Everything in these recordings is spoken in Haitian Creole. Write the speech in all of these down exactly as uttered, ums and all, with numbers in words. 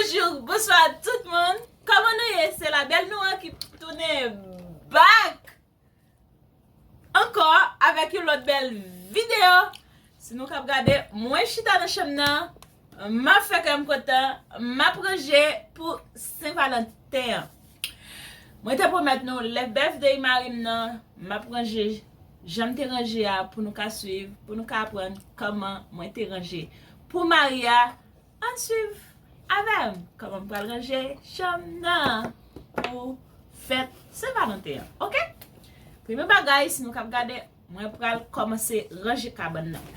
Bonjou, bonswa tout moun. Kòman nou ye? Se la bèl nou an ki tounen back ankò avèk yon lòt bèl videyo. Si nou k ap gade, mwen chita nan chanm nan, m ap fè kè m kontan, m ap ranje pou Sen Valanten an. Mwen te pwomèt nou lè bèl day mari m nan, m ap ranje jan m te ranje a pou nou ka swiv, pou nou ka aprann kòman mwen te ranje pou mari a. Ann swiv avè m kòman m pral ranje chanm nan pou fèt Sen Valanten an, oke? Premye bagay, si nou k ap gade, mwen pral kòmanse ranje kabann nan.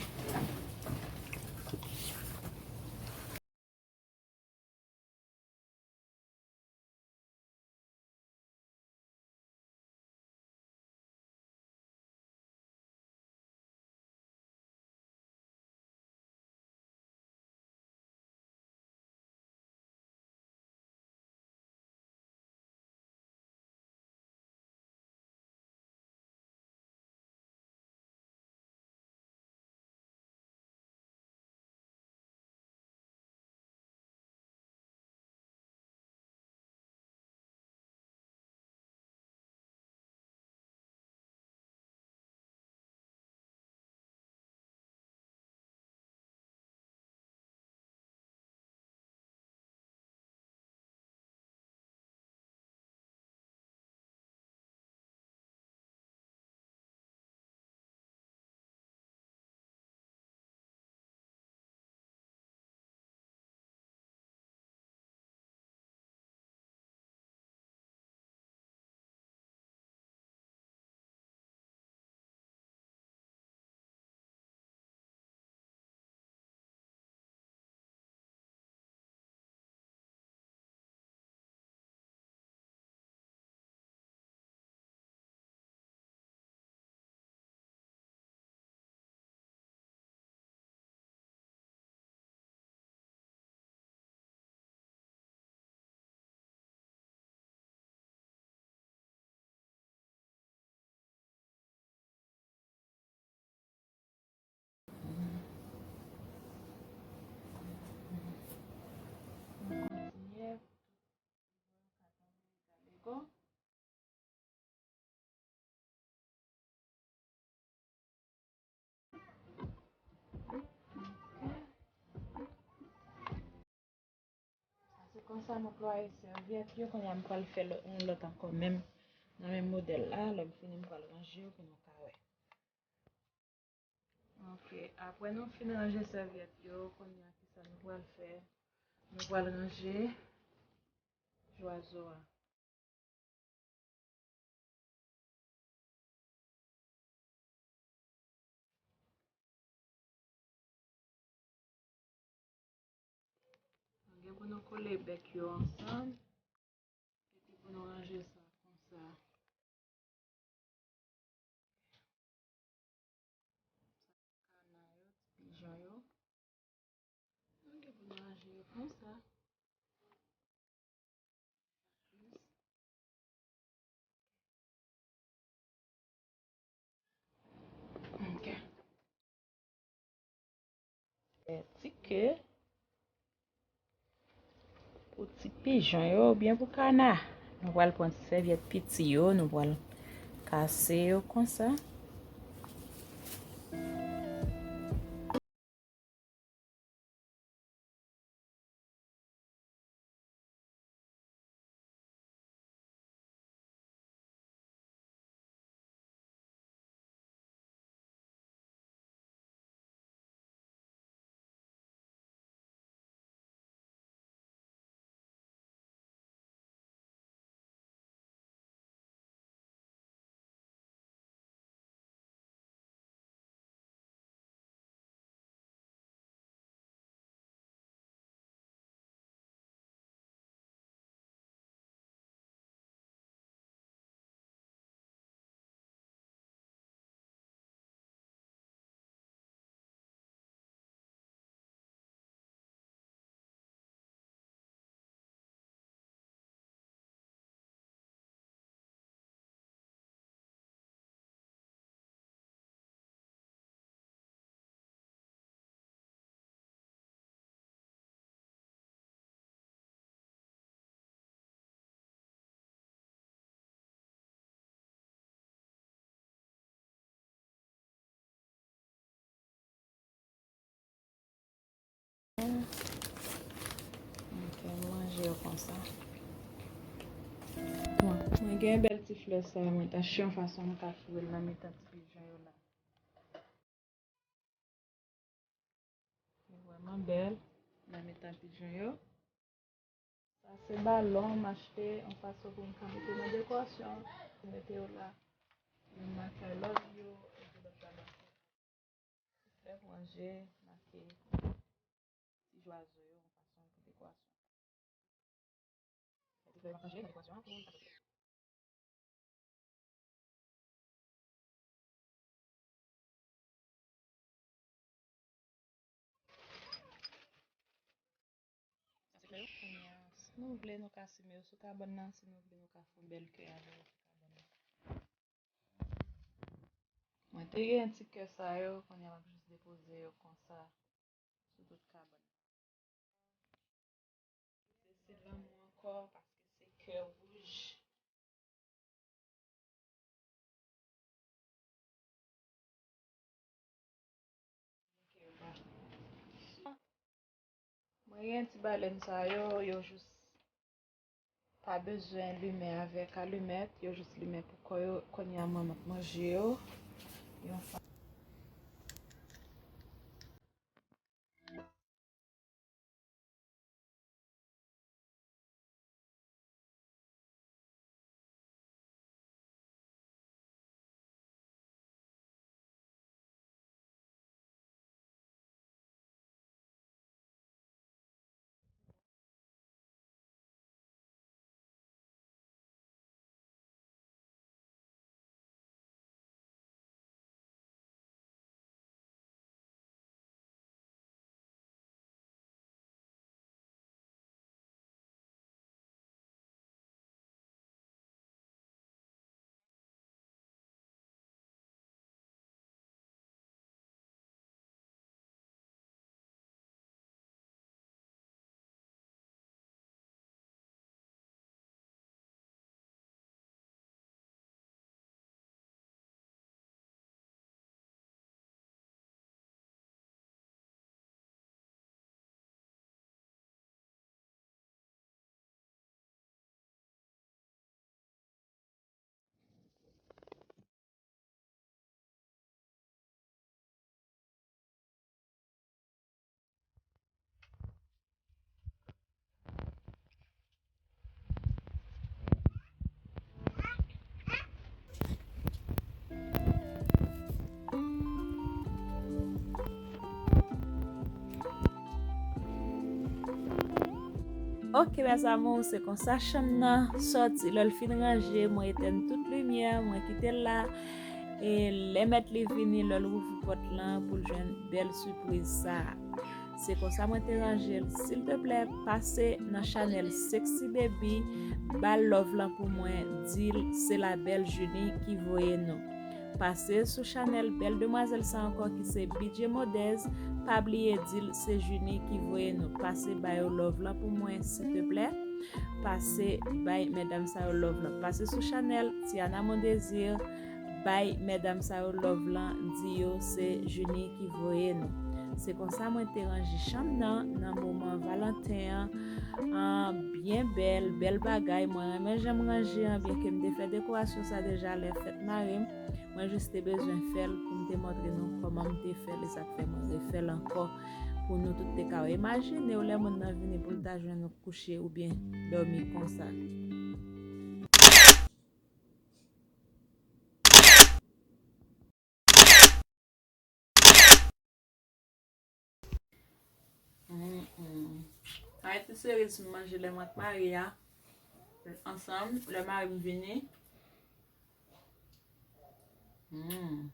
Se konsa m plwaye sèvyèt yo, kounye a m pral fè lò-, yon lòt ankò menm nan menm modèl la, lè m fini m pral ranje yo pou nou ka wè. Ok, apre nou fin ranje sèvyèt yo, kounye a kisa nou pral fè? Nou pral ranje jwazo a. Gen pou nou kole bèk yo ansanm. Epi pou nou ranje sa konsa. Kana yo, ti pijan yo. Ok, pou nou ranje yo konsa. Ok. Ti ke pou ti pijan yo oubyen pou kana. Nou pral pran ti sèvyèt piti yo, nou pral kase yo konsa. Bon, mwen gen bèl ti flè sa, mwen ta chè yon fason m ka foure l nan mitan ti pijan yo la. Li vrèman bèl nan mitan pijan yo. Sa se balon m achte yon fason pou m ka mete nan dekorasyon. Mete yo la. Youn make love you, epi lòt la make flè ranje, make ti zwazo yo yon fason pou dekorasyon. Mete flè ranje nan dekorasyon an pou l ka soti. Sa se flè yo. Kounye a, si nou vle, nou ka simen yo sou kabann nan. Si nou vle, nou ka fè yon bèl kè avè yo sou kabann nan. Mwen te gen ti kè sa yo, kounye a m ap jis depoze yo konsa sou tout kabann. Se sid lanmou ankò, paske se kè wouj. Mwen gen ti balèn sa yo, yo jis pa bezwen limen avèk alimèt, yo jis limen pou kò yo. Kounye a mwen m ap manje yo. Yon fa- Ok, mes amours, se konsa chanm nan sòti. Lè l fin ranje, mwen etèn tout limyè, mwen kite l la. E lè mèt li vini, lè l ouvri pòt lan pou l jwenn bèl sipriz sa a. Se konsa mwen te ranje l. Silteplè, pase nan chanèl Sexy Baby, ba l love lan pou mwen, di l se la bèl Junie ki voye nou. Pase sou chanèl bèl demwazèl sa ankò ki se B J Modèz, pa bliye di l se Junie ki voye nou. Pase ba yo love lan pou mwen, silteplè. Pase bay medam sa yo love lan. Pase sou chanèl Tiana Mon Désir, bay medam sa yo love lan, di yo se Junie ki voye nou. Se konsa mwen te ranje chanm nan, nan moman Valanten an. An, byen bèl, bèl bagay. Mwen renmen jan m ranje an, byenke m te fè dekorasyon sa deja lè fèt mari m. Mwen jis te bezwen fè l pou m te montre nou kòman m te fè l, e sa k fè mwen refè l ankò. Pou nou tout te ka wè. Imajine w lè moun nan vini pou l ta jwenn ou kouche oubyen dòmi konsa. Mm, mm. Sa a ti seriz m manje lè mwen ak mari a ansanm, lè mari m vini. Mm.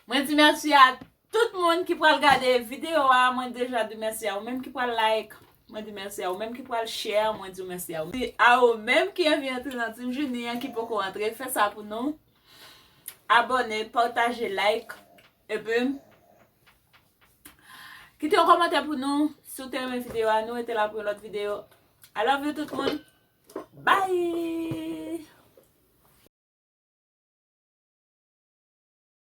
Mwen di mèsi a tout moun ki pral gade videyo a. Mwen deja di mèsi a ou menm ki pral like. Mwen di mèsi a ou menm ki pral share. Mwen di mèsi a ou. A ou menm ki anvi antre nan Team Junie an, ki poko antre, fè sa pou nou. Abòne, pataje, like. Epi, kite yon kòmantè pou nou. Si w te renmen videyo a, nou rete la pou yon lòt videyo. I love you tout moun. Bye!